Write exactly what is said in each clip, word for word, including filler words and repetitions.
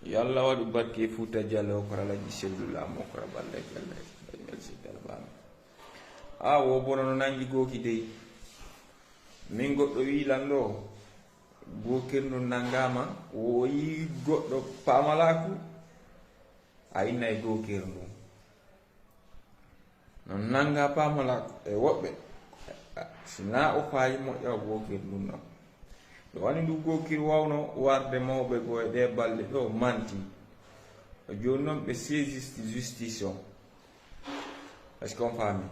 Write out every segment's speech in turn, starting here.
Yo Allah waɗu barke e Fuuta Jallo, ko Alaji Sellu Laamo, ko Raballe Galle, Daniel Seydal Bano. A wo bono no nangi gooki dey. Min goɗɗo wi'i lan ɗo, gookir ndun nangama, wo yi goɗɗo pamalaaku, a inna e gookir ndun. Non nanga pamalaaku e woɓɓe, si na o faayi moƴƴa o gookir ndun non. Ɗo wani ndu gookir wawno warde mawɓe goo e ɗe balɗe ɗo manti. O jooni non ɓe saisiste justice on. Est-ce qu'on faami?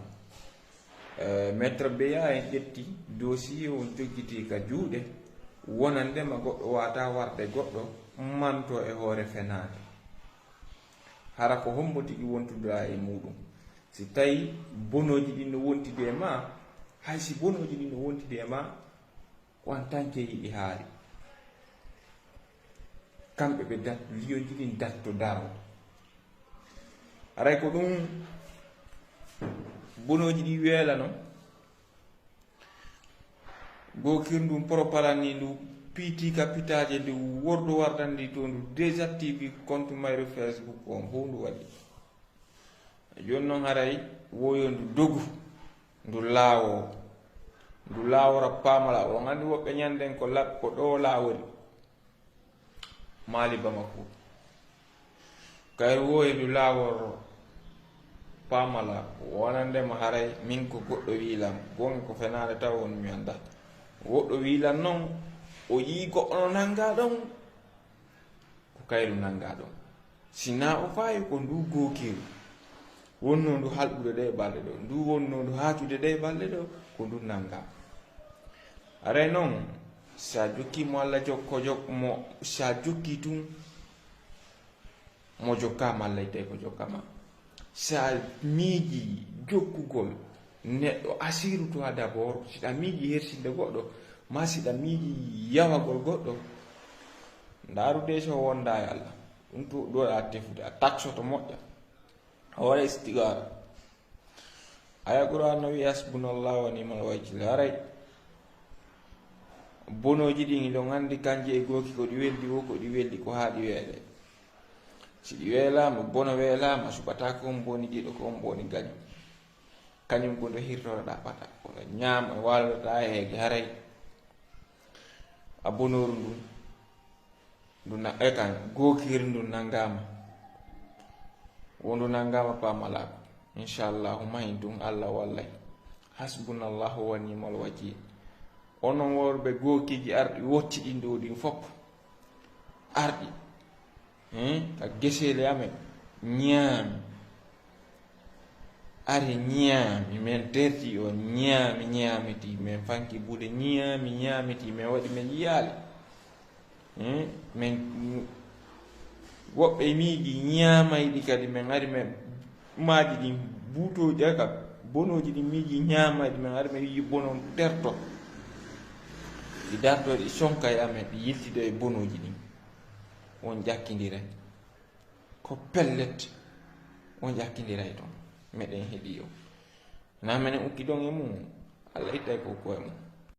Eh, Maître Beya en ƴetti dossier on joggiti ka juuɗe, wonandema goɗɗo wata warde goɗɗo manto e hoore fenaande. Hara ko hombo tigi wontudira e muɗum? Si tawi bonoji ɗin no wontide e ma, hay si bonoji ɗin no wontide e ma, ko an tan keyiɗi haari. Kamɓe ɓe dat-, liyoji ɗin datto daro. Haray ko ɗum bonoji ɗi weelano. Gookir ndun propagande ndu piiti ka pitaaje, ndu wordu wardandi to ndu désactivi compte mayru Facebook on fow ndu waɗi. Jooni non haray woyo ndu dogu, ndu laawo, ndu laawora paamala. On anndi woɓɓe ñanden ko la-, ko ɗo laawori. Mali Bamako. Kayru wo e ndu laawol paamala, wonandema haray min ko goɗɗo wi'i lam, gonga ko fenaande taw on mi annda. Goɗɗo wi'i lam non, o yi'i goɗɗo no nanga ɗon, ko kayru nanga ɗon. Si na o faayi ko ndu gookiru. Wonno ndu halɓude ɗe balɗe ɗo, ndu wonno ndu haacude ɗe balɗe ɗo, ko ndu nanga. Haray non, si a jokki mo Allah jokko jok-, mo, si a jokki tun, mo jokkaama Allah ittay ko jokkama. Si a miiji jokkugol neɗɗo asiru to a d'abord, si a miiji hersinde goɗɗo, ma si a miiji yawagol goɗɗo, ndaaru de so wonda e Allah. Ɗum to ɗo a tefude, a taksoto moƴƴa. A waɗa istigaara. Aya Qur'an no wi'i, "Hasbunallahu wa ni'mal wakil." Haray bonooji ɗin, hiɗon anndi kanji e gooki ko ɗi weldi wo, ko ɗi weldi ko haa ɗi weele. Si ɗi weelaama, bono weelaama, suɓataako on boni giɗo ko on boni gaño. Kañum ko ndo hirtoroɗaa ɓata, ko ndo ñaama, wallata heege haray. A bonooru ndun. Ndu na-, e kan, gookiri ndu nanngaama. Wo ndu nanngaama paamalaaku. Inchallahu, mahin tun Allah wallay. Hasbunallahu wa ni'mal wakiil. Onon worɓe gookiiji arɗi wotti ɗin ɗo ɗin fop. Arɗi. Hein? Ka geseele amen. Ñaami. Ari ñaami, men terti o ñaami, ñaamiti, men fanki buuɗe ñaami, ñaamiti, men waɗi men yiyaali. Hmm? Men woɓɓe miiji ñaamayɗi kadi, men ari men maaji ɗin buutooji, ay ka bonooji ɗin miiji ñaamayɗi, men ari men yiyi bono terto. Ɗi darto, ɗi sonka e amen, ɗi yiltido e bonooji ɗin. On ƴakkindiray. Ko pellet, on ƴakkindiray ton. Meɗen heɗi o. Na menen ukki ɗon e mum, Allah ittay ko ko e mum.